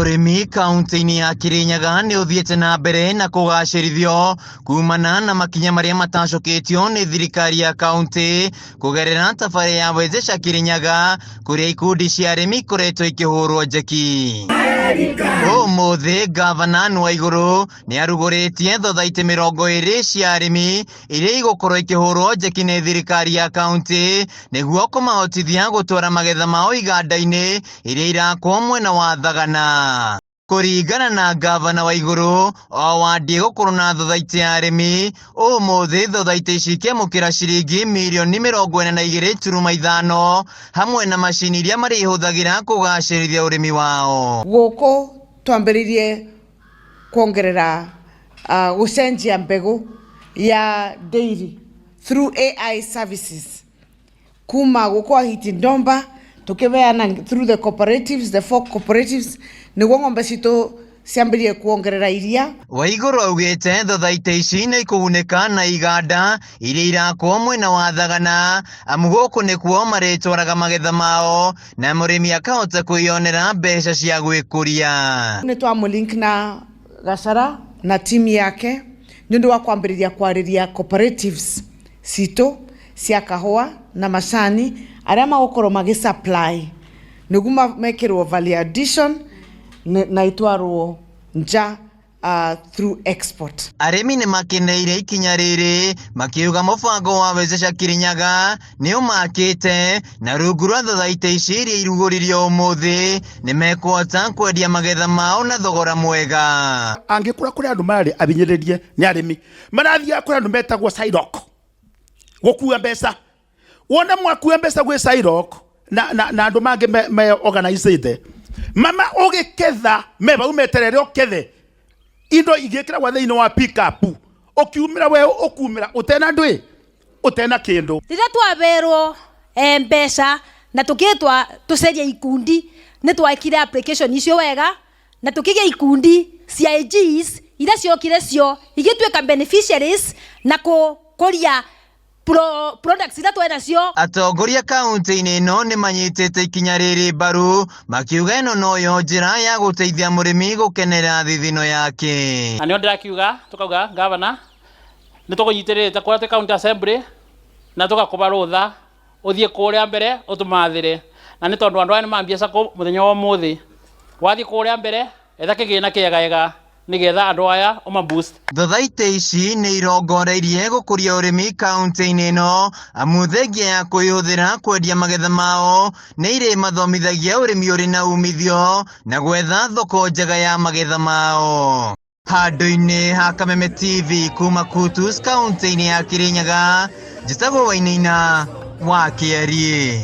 Ũrĩmi kaunti-inĩ ya Kirinyaga nĩ ũthiĩte na mbere na kũgacĩrithio kumana na makinya marĩa matacũkĩtio nĩ thirikari ya kaunti kũgerera tabarĩra ya Wezesha Kirinyaga kũrĩa ikundi cia arĩmi ikoretwo ikĩhũrwo njeki. Ũmũthĩ ngavana Anne Waigũrũ nĩ arugũrĩtie thothaitĩ 20 cia arĩmi iria igũkorwo ikĩhũrwo njeki nĩ thirikari ya kaunti nĩguo kũmahotithia gũtwara magetha mao iganda-inĩ iria irakwo mwena wa Thagana. Kũringana na ngavana Waigũrũ, o wandi ĩgũkorwo na thothaitĩ ya arĩmi, ũmũthĩ thothaitĩ ici ikĩamũkĩra ciringi mirioni 42.5 hamwe na macini iria marĩhũthagĩra kũgacĩrithia ũrĩmi wao. Gũkũ twambĩrĩirie kuongerera gũcenjia mbegũ ya dairy through AI services kuma gũkũ Ahiti Ndomba tũkĩbeana through the cooperatives, the four cooperatives nĩguo ng'ombe citũ ciambĩrĩrie kuongerera iria. Waigũrũ augĩte thothaitĩ ici nĩ ikũgunĩka na iganda iria irakwo mwena wa Thagana amu gũkũ nĩkuo marĩtwaraga magetha mao na mũrĩmi akahota kwĩyonera mbeca cia gwĩkũria. Nĩ twamũlink na Gacara na timu yake nĩ ũndũ wa kwambĩrĩria kwarĩria cooperatives citũ cia kahũa na macani arĩa magũkorwo magĩ supply nĩguo mekĩrwo value addition na itwarwo nja through export. Arĩmi nĩ makeneire ikinya rĩrĩ makiuga mũbango wa Wezesha Kirinyaga nĩ ũmakĩte na rungu rwa thothaitĩ ici iria irugũririo ũmũthĩ nĩ mekũhota kwendia magetha mao na thogora mwega. Angĩkorwo kũrĩ andũ mararĩ abinyĩrĩrie nĩ arĩmi, marathiaga kũrĩ andũ metagwo Sairock gũkua mbeca. Wona mwakua mbeca gwĩ Sairock na andũ mangĩ me organizĩte, mama ũgĩketha me vau meterere ũkethe indo igĩkĩragwo thĩinĩ wa pickup, ũkiumĩra we ũkumĩra ũtena ndwĩ ũtena kĩndũ. Rĩrĩa twaberwo mbeca na tũkĩtwa tũcerie ikundi, nĩ twekire application icio wega na tũkĩgĩa ikundi cia AGs iria ciokire cio igĩtuĩka beneficiaries na kũkũria products iria twĩ nacio. Atongoria kaunti-inĩ ĩno nĩ manyitĩte ikinya rĩrĩ mbaru makiuga ĩno noyo njĩra ya gũteithia mũrĩmi gũkenera thithino yake. Na nĩo ndĩrakiuga tũkauga gavana nĩ tũkũnyitĩrĩrĩte kũrĩa twĩ county assembly na tũgakũba rũtha ũthiĩ kũrĩa mbere ũtũmathĩre, na nĩ tondũ andũ aya nĩ mambia sacco mũthenya wa ũmũthĩ, wathiĩ kũrĩa mbere etha kĩgĩna kĩegaega nĩgetha andũ aya ũma boost. Thothaitĩ ici nĩ irongoreirie gũkũria ũrĩmi kaunti-inĩ ĩno amu thengia ya kwĩhũthĩra kwendia magetha mao nĩ irĩmathomithagia ũrĩmi ũrĩ na umithio na gwetha thoko njega ya magetha mao. Handũ-inĩ ha Kameme TV kuma Kutus kaunti-inĩ ya Kirinyaga, njĩtagwo Wainaina wa Kĩariĩ.